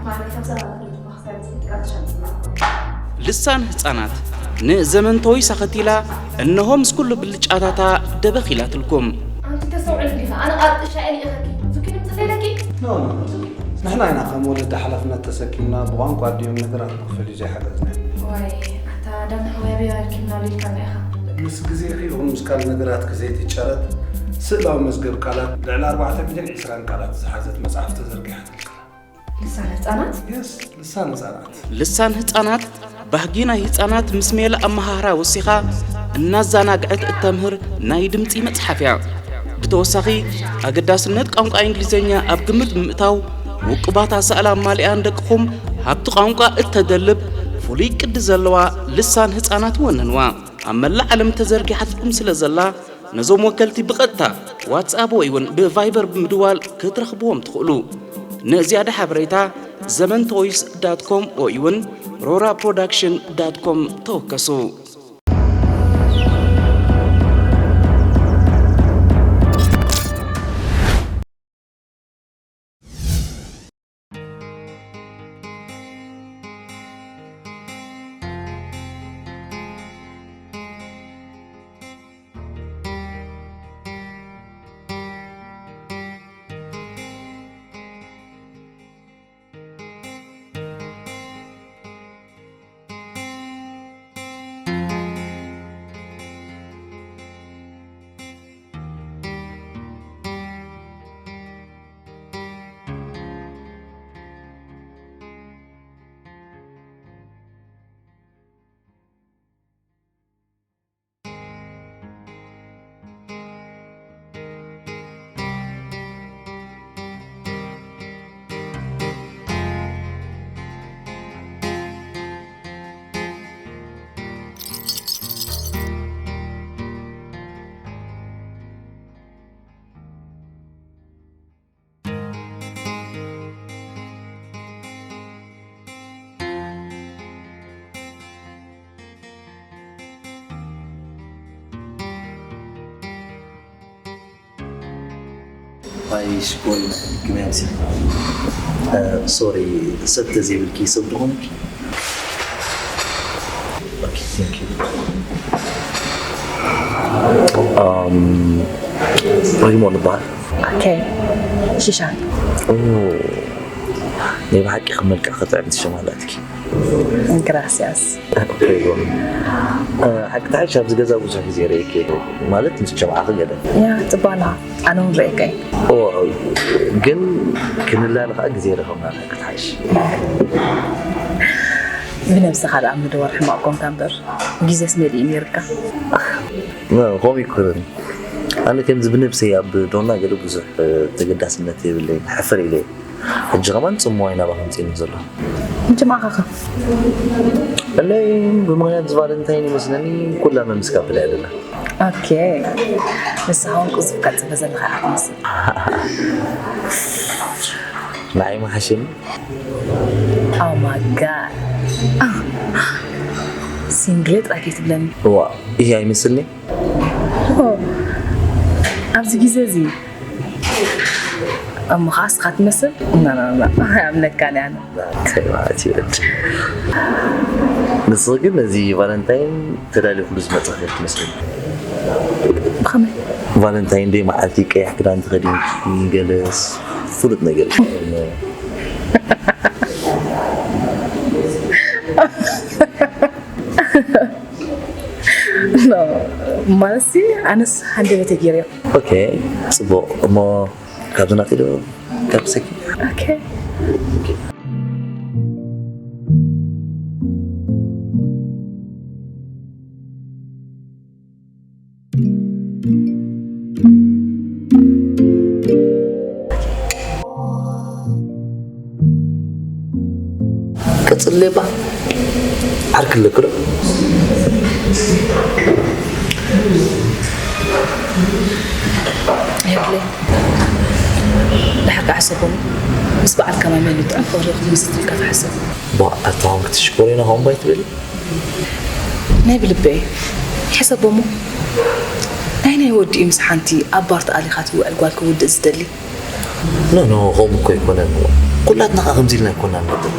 ማዕረ ካብ ሰባት ኣፍልጦ ክሳብ ዝጥቀም ሸምስላ። ልሳን ህጻናት ንዘመን ቶይስ ኣኸቲላ እነሆ ምስ ኩሉ ብልጫታታ ደበኽ ኢላትልኩም። ኣንቲ ተሰውዕል ዲኻ? ኣነ ቃጥሻ እየ ልኢኸኪ። ዙኪ ድምፂ ዘይለኪ? ኖ፣ ኖ፣ ኖ። ንሕና ኢና ከም ወለዲ ሓላፍነት ተሰኪምና ብቋንቋ ኣዲኦም ነገራት ንኽፈልዩ ዘይሓገዝና። ዋይ፣ ኣታ ዳና ሓወይ ኣበይ ኣርኪብና ሊልካና ኢኻ? ምስ ግዜኺ ይኹን ምስ ካልእ ነገራትኪ ዘይትጨረጥ ስእላዊ መዝገብ ቃላት ልዕሊ ኣርባዕተ ሚልዮን ዕስራን ቃላት ዝሓዘት መጽሓፍ ተዘርጊሓትልኪ። ልሳን ህጻናት? የስ፣ ልሳን ህጻናት። ልሳን ህጻናት ባህጊ ናይ ህጻናት ምስ ሜላ ኣመሃህራ ወሲኻ እናዘናግዐት እተምህር ናይ ድምጺ መጽሓፍ እያ። ብተወሳኺ፣ ኣገዳስነት ቋንቋ እንግሊዝኛ ኣብ ግምት ብምእታው፣ ውቁባት ኣሳእላ ኣማሊኣ ንደቅኹም ሃብቲ ቋንቋ እተደልብ ፍሉይ ቅዲ ዘለዋ ልሳን ህጻናት ወነንዋ። ኣብ መላእ ዓለም ተዘርጊሓትኩም ስለ ዘላ፣ ነዞም ወከልቲ ብቐጥታ ዋትስኣፕ ወይ እውን ብቫይበር ብምድዋል ክትረኽብዎም ትኽእሉ። ንዝያዳ ሓበሬታ ዘመን ቶይስ ዳት ኮም ወይ እውን ሮራ ፕሮዳክሽን ዳት ኮም ተወከሱ። ኣይ ሽኮሪ፣ ግመያ ምሲልካ። ሶሪ፣ ሰብ ተዘይብልኪ ሰብ ድኾንኪ? ኦኬ፣ ቴንክ ዩ። ኣም፣ ሪሞን ይበሃል። ኦኬ፣ ሽሻን። ኦ፣ ናይ ብሓቂ ከም መልክዕ ክትዕምቲ ሽም ኣላትኪ። ግራሲያስ። ኦኬ፣ ይኹን። እ፣ ሓቂ ተሓሽ ኣብዚ ገዛ ብዙሕ ግዜ ርእየኪ እየ። ማለት ምስ ጀምዓኺ ገለ። ያ፣ ጽባላ። ኣነ እውን ርእየካ እየ። ኦ፣ ግን ክንላለ ኸዓ ግዜ ረኸብና ሓቂ ተሓሽ። ብነብስኻ ደኣ ምድዋር ሕማቕ ኮንካ እምበር፣ ግዜስ መሊኡ ነይርካ። እ፣ ከምኡ ይኮነን። ኣነ ከምዚ ብነብሰይ ኣብ ዶና ገለ ብዙሕ፣ እ፣ ተገዳስነት የብለይን፣ ሕፍር ኢለ እየ። ሕጂ ከማን ጽምዋ እዩ ናባኻ መጺእኒ ዘሎ። ሕጂ መዓኻኸ? እለይ ብምኽንያት እዚ ቫለንታይን ይመስለኒ ኩላ መምስ ካፕል እያ ዘላ። ኦኬ። ንስኻ እውን ቅልጡፍ ቀልጥፈ ዘለኻ ኢኻ ትመስል። ንዓይ መሓሸኒ። Oh my God። ሲንድሬ ጥራይ ከይትብለኒ። እዋ፣ ይሄ ኣይመስልኒ። ኦ፣ ኣብዚ ግዜ እዚ እሞ ኸዓ እስኻ ትመስል? ና፣ ና፣ ና፣ ኣይኣምነካን እየ ኣነ። እንታይ ማለት እዩ ወዲ? ንስኺ ግን ነዚ ቫለንታይን ተዳሊኹሉ ዝመጻኺ ትመስለኒ። ብኸመይ? ቫለንታይን ደይ መዓልቲ ቀይሕ ክዳን ተኸዲንኪ ገለስ ፍሉጥ ነገር እዩ። ኖ፣ ማለትሲ ኣነስ ሃንደበተይ ገይረዮ። ኦኬ፣ ጽቡቕ። እሞ ካብዚ ናተይ ዶ ካብ ሰኪ? ኦኬ። ቀጽሌባ ዓርኪ ኣለኪ ዶ? የብለይ። ድሓር ክዓ ሕሰቦም። ምስ በዓል ከማይ መን እዩ ጥዑም ፍቕሪ ክምስት ኢልካ ትሓስብ? ቧ፣ ኣታ ውን ክትሽኮር ኢና ከምኡ ባይ ትብል? ናይ ብልበይ። ሕሰቦሞ። ናይ ናይ ወዲ እዩ ምስ ሓንቲ ኣብ ባር ተኣሊኻ ትውዕል ጓል ክውድእ ዝደሊ። ኖ፣ ኖ፣ ከምኡ እኮ ኣይኮነን። ኩላትና ከኣ ከምዚ ኢልና ኣይኮና ንነብር።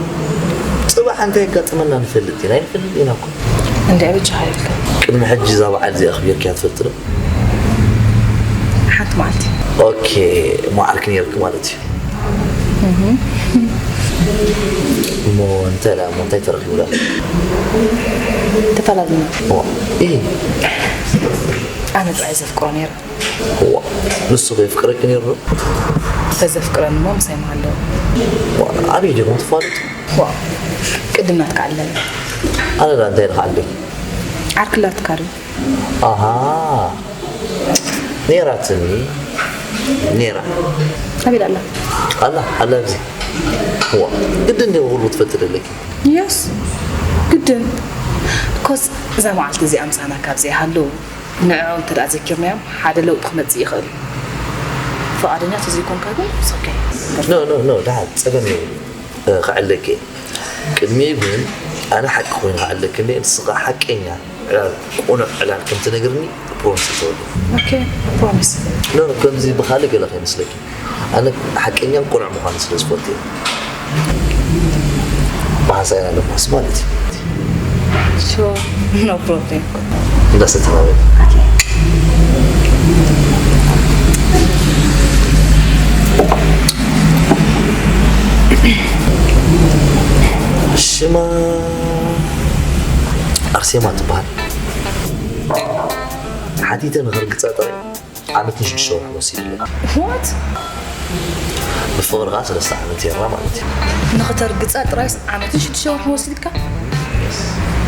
ጽባሕ እንታይ የጋጥመና ንፈልጥ ኢና፣ ኣይንፈልጥ ኢና እኮ። እንድዒ ብጃኻ ኢልካ። ቅድሚ ሕጂ እዛ በዓል እዚኣ ኣኽቢርክያ ትፈልጢ ዶ? ሓንቲ መዓልቲ። ኦኬ፣ እሞ ዓርኪ ነይርኪ ማለት እዩ። እሞ እንታይ ደኣ፣ እሞ እንታይ ተረኺቡ ደኣ? ተፈላሊና። ዋ፣ ኢ። ኣነ ጥራይ ዘፍቅሮ ነይረ። ዋ፣ ንሱ ከ የፍቅረኪ ነይሩ ዶ? ተዘፍቅረኒ እሞ ምሳይ ምሃለወ። ዋ፣ ኣበይ ዲኹም ትፋለጡ? ዋ፣ ቅድም ናትካ ኣለኒ። ኣነ ደኣ እንታይ ኢልካ ኣለኪ? ዓርኪ ኣላትካ ድዩ? ኣሃ፣ ነይራትኒ፣ ነይራ። ኣበይ ኣላ? ኣላ፣ ኣላ ኣብዚ። ዋ፣ ግድን ድዩ ኩሉ ክትፈልጢ ደለኪ? የስ፣ ግድን። ኮስ እዛ መዓልቲ እዚኣ ምሳና ካብ ዘይሃለዉ፣ ንዕኦም እንተ ደኣ ዘኪርናዮም፣ ሓደ ለውጢ ክመጽእ ይኽእል እዩ። ፍቓደኛ ተዘይኮንካ ግን፣ it's okay። ኖ፣ ኖ፣ ኖ፣ ደሓን፣ ጸገም የብሉን። እ፣ ክዕለኪ እየ። ቅድሚኡ ግን፣ ኣነ ሓቂ ኮይኑ ክዕለኪ እንድየ፣ ንስኻ ሓቀኛ ዕላል፣ ቅኑዕ ዕላል ከም ትነግርኒ ፕሮሚስ እተወሉ። ኦኬ፣ ፕሮሚስ። ኖ፣ ኖ፣ ከምዚ ብኻልእ ገለ ከይመስለኪ። ኣነ ሓቀኛን ቅኑዕ ምዃኑ ስለ ዝፈልጥ እየ። ብሓንሳእ ኢና ንጓስ ማለት እዩ። Sure, no problem. እንዳሰተናበል። ሽማ ኣርሴማ ትበሃል። ሓቲተ ንኸርግጻ ጥራይ ዓመትን ሽዱሽተ ወርሒ ወሲድለ። What? ብፍቕሪ ኸዓ ሰለስተ ዓመት ጌርና ማለት እዩ። ንኽተርግጻ ጥራይስ ዓመትን ሽዱሽተ ወርሒ ወሲድካ?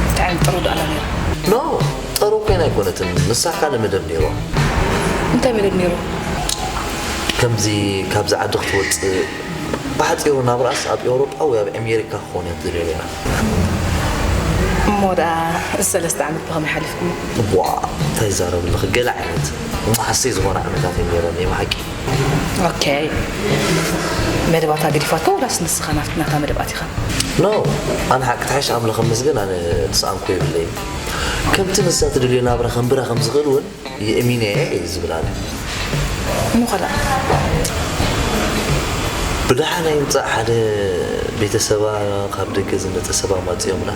እንታይ ዓይነት ጥሩ ዶ ኣላ ነይራ? ኖ፣ ጥሩ ኮይና ኣይኮነትን። ንሳ ካልእ መደብ ነይርዋ። እንታይ መደብ ነይሩ? ከምዚ ካብዚ ዓዲ ክትወጽእ፣ ብሓጺሩ ናብራኣስ ኣብ ኤውሮጳ ወይ ኣብ ኣሜሪካ ክኾን እያ ትደልዮ ነይራ። እሞ ደኣ እዚ ሰለስተ ዓመት ብኸመይ ሓሊፍኩሞ? ቧ፣ እንታይ ይዛረብ ኣለኺ? ገለ ዓይነት መሃሰይ ዝኾነ ዓመታት እየን ነይረን፣ ናይ ብሓቂ። ኦኬ። መደባታ ገዲፋቶ ወላስ ንስኻ ናብቲ ናታ መደብ ኣቲኻ? ኖ፣ ኣነ ሓቂ ትሓይሽ ኣምላኽ ይመስገን፣ ኣነ ዝሰኣንኩ የብለይን። ከምቲ ንሳ ትደልዮ ናብራ ከንብራ ከም ዝኽእል እውን የእሚነ እየ ዝብል ኣነ። እሞ ኸ ደኣ? ብደሓን ኣይምጻእ ሓደ ቤተሰባ ካብ ደገ ዝመጸ ሰብ ኣማጺኦምላ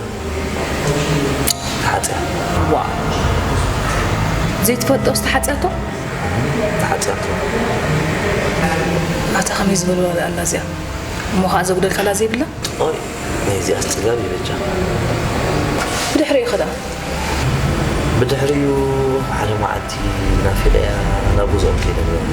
ተሓጽያ። ዋእ! ዘይትፈልጦስ ተሓጽያቶ? ተሓጽያቶ። ኣታ ከመይ ዝበልዋ ደኣ ኣላ እዚኣ? እሞ ኸኣ ዘጉደልካላ ዘይብላ? ኦይ፣ ናይ እዚኣስ ጽጋብ ይበጃ። ብድሕሪኡ ኸ ደኣ? ብድሕሪኡ ሓደ መዓልቲ ናፊቐያ ናብ ገዝኦም ከይደ ነይረ።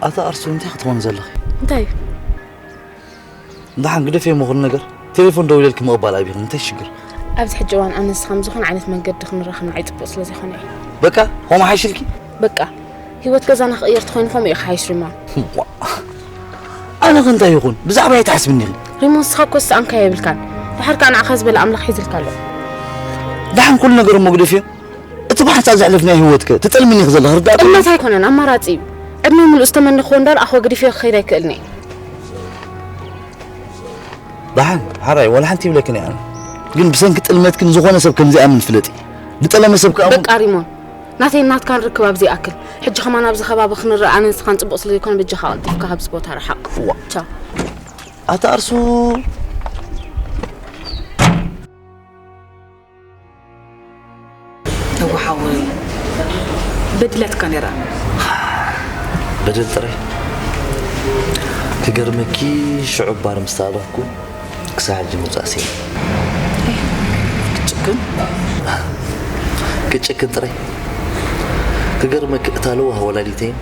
ኣታ ኣርሱ፣ እንታይ ክትኾን ዘለኺ? እንታይ እዩ? ደሓን ግደፍዮ እሞ ኩሉ ነገር። ቴሌፎን ደዊለልኪ ምቕባል ኣቢኺ፣ እንታይ ሽግር? ኣብዚ ሕጂ እዋን ኣነስ ከም ዝኾነ ዓይነት መንገዲ ክንራኸብ ንዓይ ጽቡቕ ስለ ዘይኮነ እዩ። በቃ፣ ከምኡ ሓይሽልኪ? በቃ፣ ህይወት ገዛና ክቕየር ተኾይኑ ከምኡ እዩ ክሓይሽ ሪሞን። ዋ፣ ኣነ ከ እንታይ ይኹን? ብዛዕባ ኣይትሓስብኒ ኢኺ። ሪሞን፣ ንስኻ እኮ ዝሰኣንካዮ የብልካን። ድሓር ከኣ ንዓኻ ዝበለ ኣምላኽ ሒዝልካ ኣሎ። ደሓን ኩሉ ነገር እሞ ግደፍዮ። እቲ ብሓንሳእ ዘሕለፍናዮ ህይወትከ ትጠልምኒ ኢኺ ዘለኺ፣ ርዳእኪ? ጥልመት ኣይኮነን፣ ኣማራጺ እዩ። ዕድመይ ምሉእ ዝተመነኽዎ እንዳረኣኽዎ ገዲፈዮ ክኸይድ ኣይክእልን እየ። ደሓን፣ ሓራይ፣ ዋላ ሓንቲ ይብለክን እየ ኣነ። ግን ብሰንኪ ጥልመትኪ ንዝኾነ ሰብ ከም ዘይኣምን ፍለጢ። ዝጠለመ ሰብ ከኣ በቃ ሪሞን፣ ናተይን ናትካን ርክብ ኣብዚ ይኣክል። ሕጂ ከማን ኣብዚ ከባቢ ክንረኣ ኣነ ንስኻን ጽቡቕ ስለ ዘይኮነ በጃኻ ቀልጢፍካ ካብዚ ቦታ ርሓቕ። ዋ። ቻው። ኣታ ኣርሱ። እወ ሓወይ፣ በዲላትካ ነይራ። በደል ጥራይ? ክገርመኪ፣ ሽዑ ባር ምስ ተኣለኹ ክሳዕ ሕጂ ምውጻእ ስኢነ። ኤህ፣ ክትጭክን? ክጭክን ጥራይ? ክገርመኪ፣ እታ ለዋህ ወላዲተይን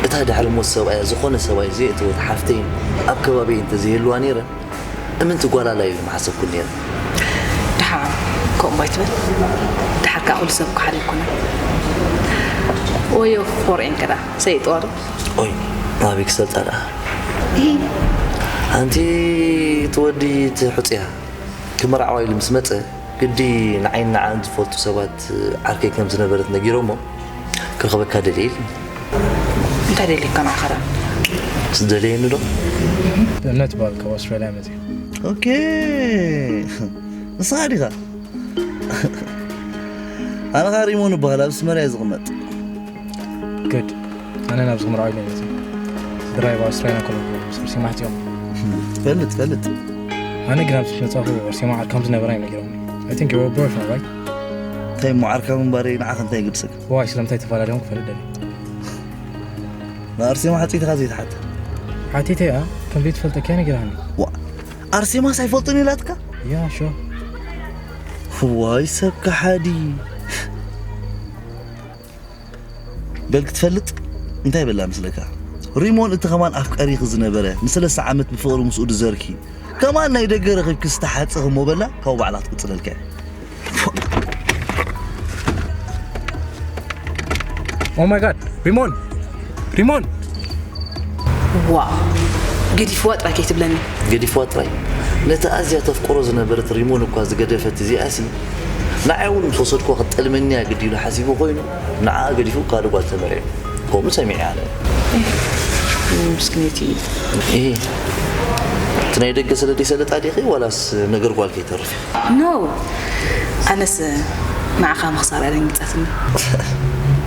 እታ ድሕሪ ሞት ሰብኣያ ዝኾነ ሰብኣይ ዘየእተወት ሓፍተይን ኣብ ከባቢየይ እንተዘይህልዋ ነይረን፣ እምንቲ ጓል ኣላ ኢለ ምሓሰብኩን ነይረ። ደሓን ከምኡ ኣይትበል። ደሓር ከኣ ኩሉ ሰብ እኮ ሓደ ኣይኮነን። ወዮ ኮርኤን ከዳ ሰይጥዋ ዶ? ኦይ፣ ናበይ ክሰልጣ ደኣ? ኣንቲ እቲ ወዲ እቲ ሕፁያ ክመርዓዋ ኢሉ ምስ መፀ ግዲ ንዓይን ንዓን ዝፈልጡ ሰባት ዓርከይ ከም ዝነበረት ነጊሮሞ ክረኽበካ ደልየ ኢልኒ። እንታይ ደልየካ ንዓኻ ደኣ? ዝደለየኒ ዶ? እምነት በሃል ካብ ኣውስትራልያ መፅእ። ኦኬ፣ ንስኻ ዲኻ? ኣነ ኸዓ ሪሞን እበሃል፣ ኣብ ኣስመራ እየ ዝቕመጥ። ግድ ኣነ ናብዚ ክምርዓው ኢለ መፅእ። ስድራይ ኣብ ኣውስትራልያ ከለኹ እዮም ምስ ኣርሴማ ሕፅዮም። ፈልጥ ፈልጥ። ኣነ ግን ኣብዚ መፃኹ ኣርሴማ ዓርካም ዝነበራ እዮም ነጊሮምኒ። I think you were boyfriend, right? እንታይ እሞ ዓርካም ምንባረይ ንዓኸ እንታይ ይግድሰካ? ዋይ ስለምንታይ ተፈላለዮም ክፈልጥ ደልየ። ንኣርሴማ ሓፂትኻ ዘይትሓተ? ሓቲተያ ከም ዘይትፈልጠኪ ነጊራኒ። ዋ፣ ኣርሴማስ ኣይፈልጥን ኢላትካ? ያ ሹር። ዋይ ሰብ ከሓዲ። በል ክትፈልጥ እንታይ በላ ምስለካ? ሪሞን እቲ ከማን ኣፍቀሪኺ ዝነበረ ንሰለስተ ዓመት ብፍቕሪ ምስኡ ድዘርኪ ከማን ናይ ደገ ረኺብኪ ዝተሓጽኺ እሞ በላ ካብኡ ባዕላ ክትቅጽለልካ እያ። Oh my God! ሪሞን! ሪሞን! ዋው፣ ገዲፍዋ ጥራይ ከይትብለኒ። ገዲፍዋ ጥራይ? ነቲ ኣዝያ ተፍቅሮ ዝነበረት ሪሞን እኳ ዝገደፈት እዚኣሲ ንዓይ እውን ምስ ወሰድኩዋ ክትጠልመኒ እያ ግዲ ኢሉ ሓሲቡ ኮይኑ ንዓኣ ገዲፉ ካልእ ጓል ተመርዒ። ከምኡ ሰሚዐ ኣነ። ምስክነይቲ። እሂ፣ እቲ ናይ ደገ ስለ ደይሰለጣ ዲኺ ዋላስ ነገር ጓል ከይተርፍ? ኖ፣ ኣነስ ንዓኻ ምኽሳር እያ ደንጊጻትኒ።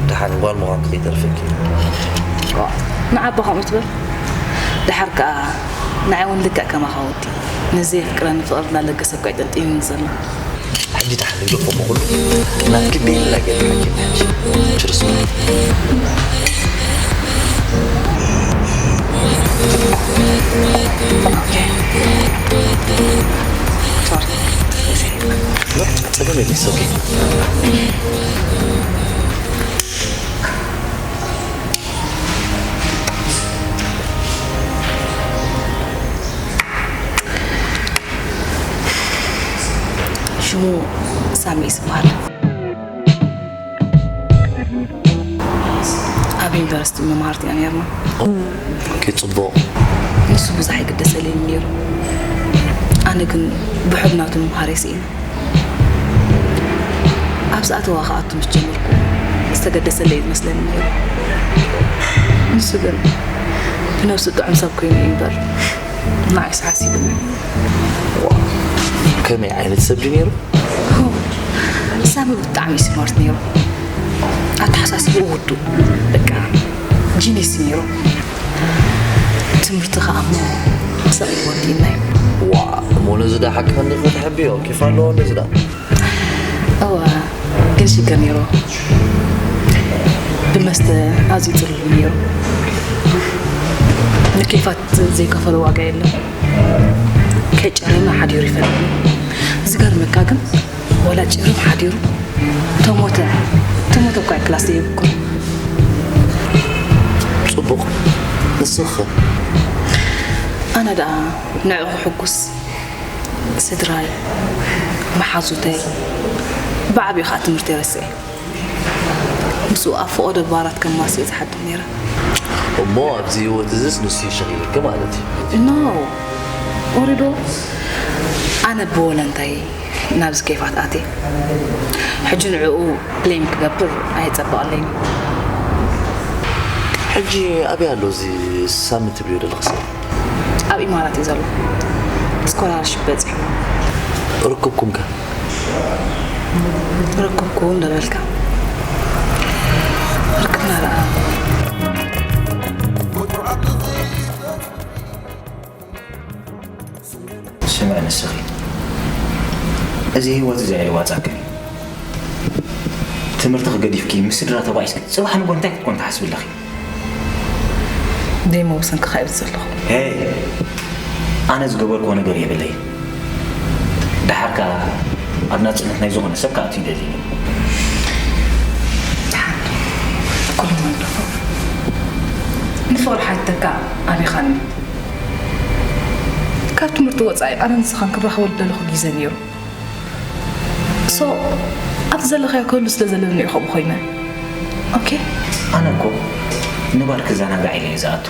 ደሓን ጓል ምዃንኪ ከይተርፈኪ። ንዓባ ከምኡ ትብል። ደሓር ከኣ ንዓይ እውን ልክዕ ከማኻ ወዲ ነዘየፍቅረኒ ፍቕሪ እናለገሰ እኮ ኣይጠልጥዩኒ ዘሎ። ሕጂ ደሓን ንግደፎ እሞ ኩሉ ናትኪ ቤላ ገይርና ኬድና ሕጂ። ችርስ። ሶሪ። ጸገም የለን፣ it's okay። ሽሙ ሳሚ እዩ ዝበሃል። ኣብ ዩኒቨርሲቲ መምሃርቲ ኢና ነርና። ኦኬ፣ ጽቡቕ። ንሱ ብዙሕ ኣይግደሰለይን ነይሩ። ኣነ ግን ብሕድ ናቱ ምምሃረይ ስኢነ። ኣብ ዝኣተዋ ክኣቱ ምስ ጀመርኩ ዝተገደሰለይ እዩ ዝመስለኒ ነይሩ። ንሱ ግን ብነብሱ ጥዑም ሰብ ኮይኑ እዩ እምበር ንዓይስ ሓሲቡኒ። ከመይ ዓይነት ሰብ ድዩ ነይሩ? ሳሚ ብጣዕሚ እዩ ስማርት ነይሩ። ኣተሓሳስብኡ ውዱእ፣ በቃ ጂኒስ ነይሩ። ትምህርቲ ከዓ እሞ ሰብ ወዲእና እዩ። ዋ፣ እሞ ነዚ ዳ ሓቂ ከንዲ ክትሕብዮ ኬፍ ኣለዎ ነዚ ዳ? እወ፣ ግን ሽግር ነይሩ። ብመስተ ኣዝዩ ጽሉል ነይሩ። ንኬፋት ዘይከፈሎ ዋጋ የለን። ከይጨረመ ሓዲሩ ይፈልጥ። ዝገርመካ ግን ዋላ ጭርም ሓዲሩ ተሞተ ተሞተ እኳ ክላስ ዘይብኩር። ጽቡቕ። ንስኺ ኸ? ኣነ ደኣ ንዕኡ ክሕጉስ ስድራይ፣ መሓዙተይ፣ ብዓቢኡ ኸዓ ትምህርቲ ረስዐ። ምስኡ ኣብ ፈቐዶ ባራት ከማስእ ዝሓድር ነይረ። እሞ ኣብዚ ህይወት እዚስ ንሱ ይሸኺልኪ ማለት እዩ። ኖ፣ ወሪዶ ኣነ ብወለንታይ ናብዚ ኬፋት ኣትየ። ሕጂ ንዕኡ ብሌም ክገብር ኣይጸበቐለይን። ሕጂ ኣበይ ኣሎ እዚ ሳሚ ትብልዮ ዘለኺ ሰብ? ኣብ ኢማራት እዩ ዘሎ። ስኮላርሽፕ በጺሑ። ርክብኩም ከ? ርክብኩም ዶ በልካ? ርክብና ደኣ። ስምዒ ንስኺ፣ እዚ ህይወት እዚ ኣይዋጻክን እዩ። ትምህርትኺ ገዲፍኪ ምስ ስድራ ተባኢስኪ ጽባሕ ንጎ እንታይ ክትኮን ትሓስቢ ኣለኺ? ደይመውሰንኪ ካይብል ዘለኹ። ሄይ፣ ኣነ ዝገበርክዎ ነገር የብለይ። ደሓር ከኣ ኣብ ናጽነት ናይ ዝኾነ ሰብ ክኣቱ ይደሊ። ደሓን፣ ኩሉ መን ደኹ ንፍቕሪ ሓተካ ኣቢኻኒ። ካብ ትምህርቲ ወጻኢ ኣነ ንስኻን ክራኸበሉ ደለኹ ግዜ ነይሩ። ሶ ኣብቲ ዘለኻዮ ክህሉ ስለ ዘለኒ እዩ ከምኡ ኮይነ። ኦኬ? ኣነ እኮ ንባር ክዘናጋዕ ኢለ እየ ዝኣቱ።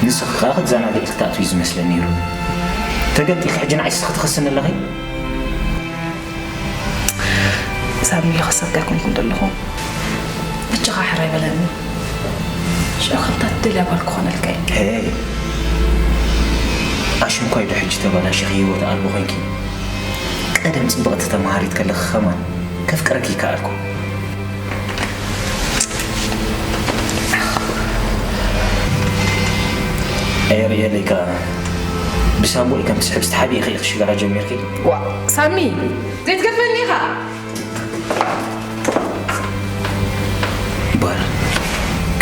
ንስኺ ከኣ ክትዘናግዒ ክትኣትዊ እዩ ዝመስለኒ ነይሩ። ተገንጢልኪ ሕጂ ንዓይ ንስኺ ትኸስኒ ኣለኺ? ሳሚ፣ ይኸሰካ ኣይኮንኩን ዘለኹ። ብቻኻ ሕራይ በለኒ። ሽዑ ከምታ ትደልያ ጓል ክኾነልካ እየ። ሄይ፣ ኣሽንኳይ ዶ ሕጂ ተባላሽኺ ህይወት ኣልቦ ኮይንኪ? ቀደም ጽብቕቲ ተማሃሪት ከለኺ ከማን ከፍቅረኪ ይከኣልኩ። ኣየርእየለይ ከኣ ብሳምቡእ ከም ትስሕብ ዝተሓብኢ ኢኺ ሽጋራ ጀሚርኪ። ዋ፣ ሳሚ፣ ዘይትገድፈኒ ኢኻ። ባር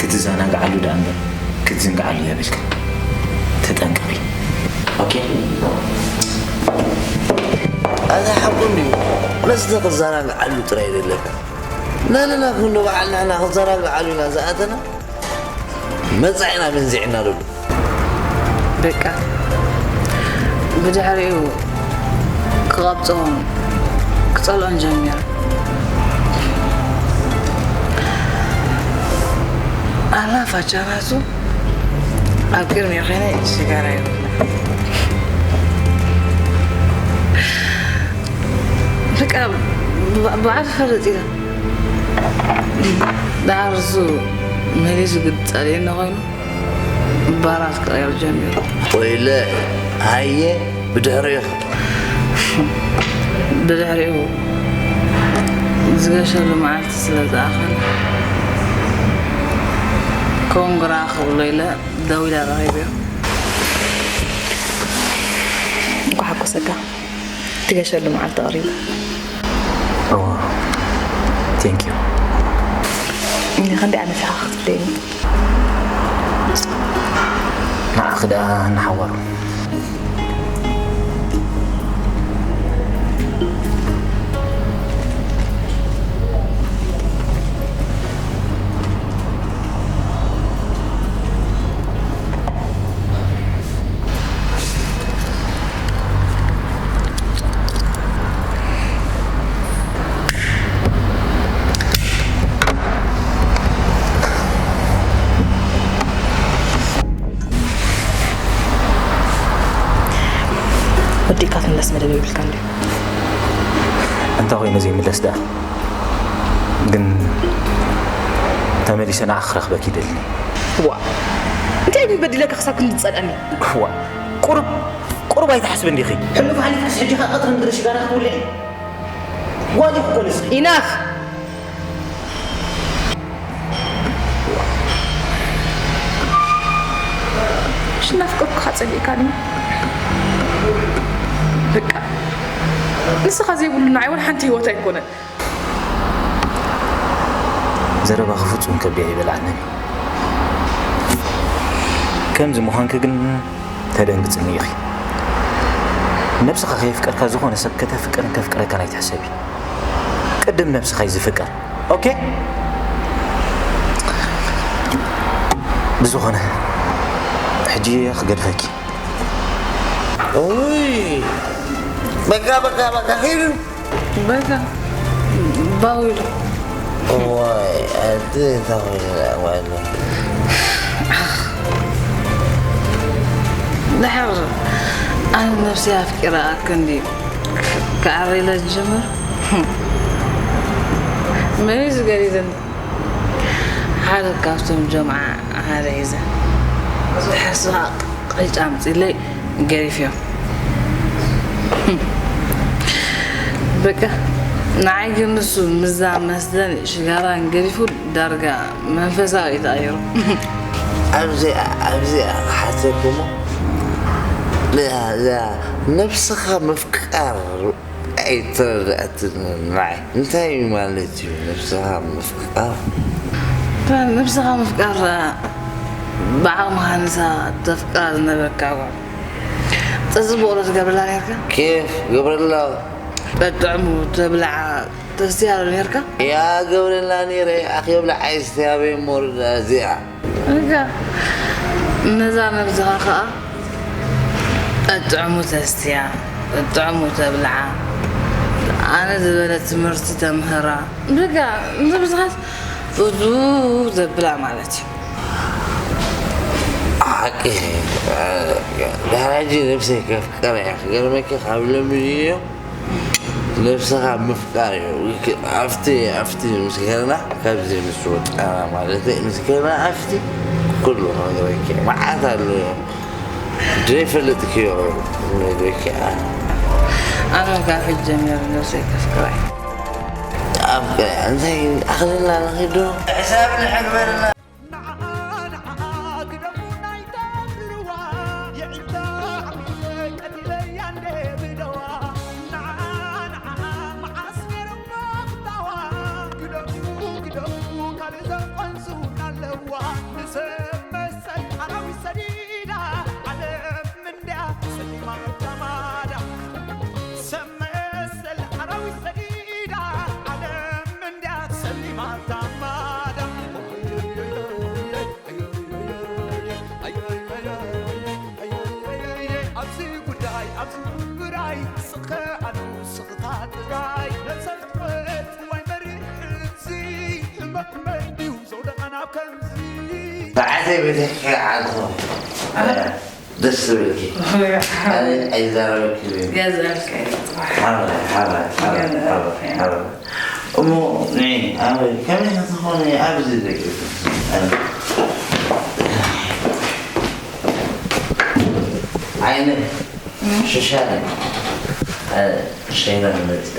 ክትዘናግዓሉ ደኣ እምበር ክትዝንግዓሉ የብልክን። ተጠንቀቒ። ኦኬ? ኣታ ሓቁ እንድዩ። መስተ ክዘናግዓሉ ጥራይ ደለካ። ንሕና ክንዶ በዓል ንሕና ክዘናግዓሉ ኢና ዝኣተና። መጻኢና መንዚዕና ደሎ። በቃ ብድሕሪኡ ክቐብጾን ክጸልኦን ጀሚረ። ኣላ ፋቻ ራሱ ኣብ ቅድሚኡ ኮይነ ሽጋራ ይብላ። በቃ ብ-፣ ብዓል ፈለጥ ኢለ። ደሓር እሱ መሊሱ ግዲ ጸልየኒ ኮይኑ ባራት ክቕየር ጀሚሩ። ወይለ ሃየ ብድሕሪኡ። ብድሕሪኡ ዝገሸሉ መዓልቲ ስለ ዝኣኸለ ኮንግራ ክብሎ ኢለ ደዊለ ረኺበዮ። እንኳዕ ሓጎሰካ። ትገሸሉ መዓልቲ ቀሪቡ። እወ፣ ቴንክ ዩ። እኒ ክንደይ ዓመት ኢኻ ክትብለኒ? ንዓኺ ደኣ ንሓዋሩ። ወዲእካ ትምለስ መደብ የብልካን ድዩ? እንተ ኾይኑ ዘይምለስ ደኣ። ግን ተመሊሰ ንዓኺ ክረኽበኪ ይደሊ። ዋ፣ እንታይ ግን በዲለካ ክሳብ ክንዲ ትጸልኣኒ? ዋ፣ ቁሩብ፣ ቁሩብ ኣይትሓስብን ዲኺ? ሕሉፍ ሓሊፍክስ ሕጂ ከኣ ቀትሪ ምድሪ ሽጋራ ክትውልዒ? ጓል ኢኺ እኮ ንስኺ። ኢናፍ! እሺ፣ ናፍቆትካ ጸሊእካኒ። በቃ፣ ንስኻ ዘይብሉ ንዓይ ወላ ሓንቲ ህይወት ኣይኮነን። ዘረባኺ ፍጹም ከብዲ ኣይበልዓንን እዩ። ከምዚ ምዃንኪ ግን ተደንግጽኒ ኢኺ። ነብስኻ ከየፍቀርካ ዝኾነ ሰብ ከተፍቅርን ከፍቅረካን ኣይትሕሰቢ። ቅድም ነብስኻ እዩ ዝፍቀር። ኦኬ? ብዝኾነ፣ ሕጂ እየ ክገድፈኪ። ኡይ፣ በቃ፣ በቃ፣ በቃ፣ ሂዱ። በቃ፣ ባው ኢሉ። እዋይ፣ ኣደ፣ እንታይ ኮይኑ ደኣ ማለት ነው? ድሓር ኣነ ነብሰይ ኣፍቂረ ኣክንዲ ክዓረ ኢለ ዝጅምር፣ መን እዩ ዝገሪዘኒ? ሓደ ካብቶም ጀምዓ ሓደ ሒዘ፣ ድሓር ስኻ ቅጫ ኣምጺለይ ገሪፍዮ። በቃ፣ ንዓይ ግን ንሱ ምዛ መስደን ሽጋራን ገዲፉ ዳርጋ መንፈሳዊ እዩ ተቐይሩ። ኣብዚኣ፣ ኣብዚኣ ክሓተኩሞ፣ እዛ፣ እዛ ነብስኻ ምፍቃር ኣይተረድኣትንን ንዓይ። እንታይ እዩ ማለት እዩ ነብስኻ ምፍቃር? ነብስኻ ምፍቃር ብዓቕምኻ ንሳ ተፍቅራ ዝነበርካ ጓል። ተጽብቕ ዶ ትገብረላ ነርካ? ኬፍ ገብረላ። ጠጥዕሙ ተብልዓ ተስትያ ዶ ነርካ? ያ ገብረላ ነይረ፣ ኣኺ የብላ ዓይስትያ በይ ሞርዳ እዚኣ። እጋ፣ ነዛ ነብስኻ ኸኣ ጠጥዕሙ ተስትያ፣ ጠጥዕሙ ተብልዓ፣ ኣነ ዝበለ ትምህርቲ ተምህራ። በቃ፣ ነብስኻስ እዙ ዘብላ ማለት እዩ። ሓቂ፣ ድሕሪ ሕጂ ነብሰይ ከፍቅራ እየ። ክገርመኪ፣ ካብ ሎሚ ድዮ ነብስኻ ምፍቃር እዩ። ኣብቲ፣ ኣብቲ ምስ ገርና፣ ካብዚ ምስ ወጣና ማለት እዩ፣ ምስ ገርና ኣብቲ ኩሉ ክነግረኪ መዓት ኣሎ። ዘይፈልጥክዮ ነግረኪ። ኣነ ካብ ሕጂ ጀሚሩ ነብሰይ ከፍቅራ እየ። ኣብ እንታይ ኣኽልና ንኺዶ? ሕሳብ ንሕግበልና። ንዓ፣ ንዓ፣ ግደፉ ናይ ተምርዋ፣ የዒንታ ዓሚለ ቀቲለያ እንደ ብደዋ። ንዓ፣ ንዓ፣ መዓስ ነይሩ ምኽታዋ፣ ግደፉ፣ ግደፉ፣ ካልእ ዘቐንሱ ኣለዋ። ንሰብ መሰል ኣራዊት ሰዲዳ፣ ዓለም እንድያ ጸሊማ ተማዳ። ሰብ መሰል ኣራዊት ሰዲዳ፣ ዓለም እንድያ ጸሊማ ተማዳ። ኣብዚ ጉዳይ፣ ኣብዚ ጉዳይ፣ ስቕ ኣሉ ስቕታ ጥራይ። ነብሰ ትቕወት ዋይ መሪሕ እዚ፣ ህመት መን ድዩ ዘውደቐና ከምዚ? ብዓተይ ቤተክርስትያን ዓልኹ። ደስ ዝብልኪ። ኣነ ኣይዛረበኪ ዝብል። ገዛልካ እዩ ጽባሕ። ሓባይ፣ ሓባይ፣ ሓባይ፣ ገዛልካ ሓባይ፣ እዩ። ሓባይ። እሞ ንዒ፣ ኣበይ፣ ከመይ ክትኾኒ ኣብዚ ደቂ፣ ዓይነ፣ እም። ሽሻነ፣ ኣነ ሸይና መጽአ።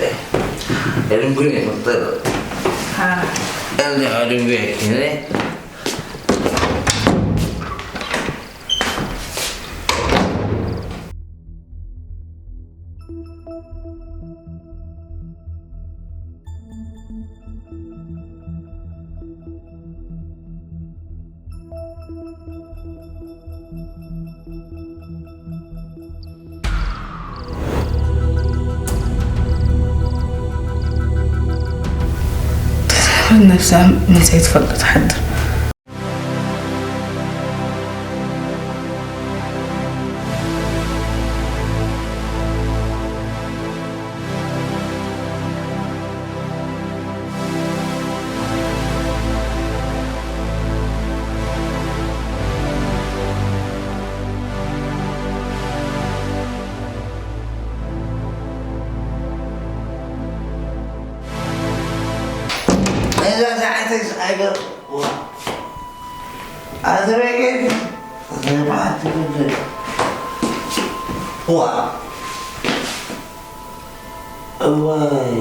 ኤልምጉን ይቕጥል። ሃ። ኤልምጉን ይቅጥል። ነብሳ መጽሔት ትፈልጦ ትሓድር። እዛ ሰዓተይ ኣይገርም። ዋ። ኣዘበገኝ። ዘማት። ዋ። እዋይ።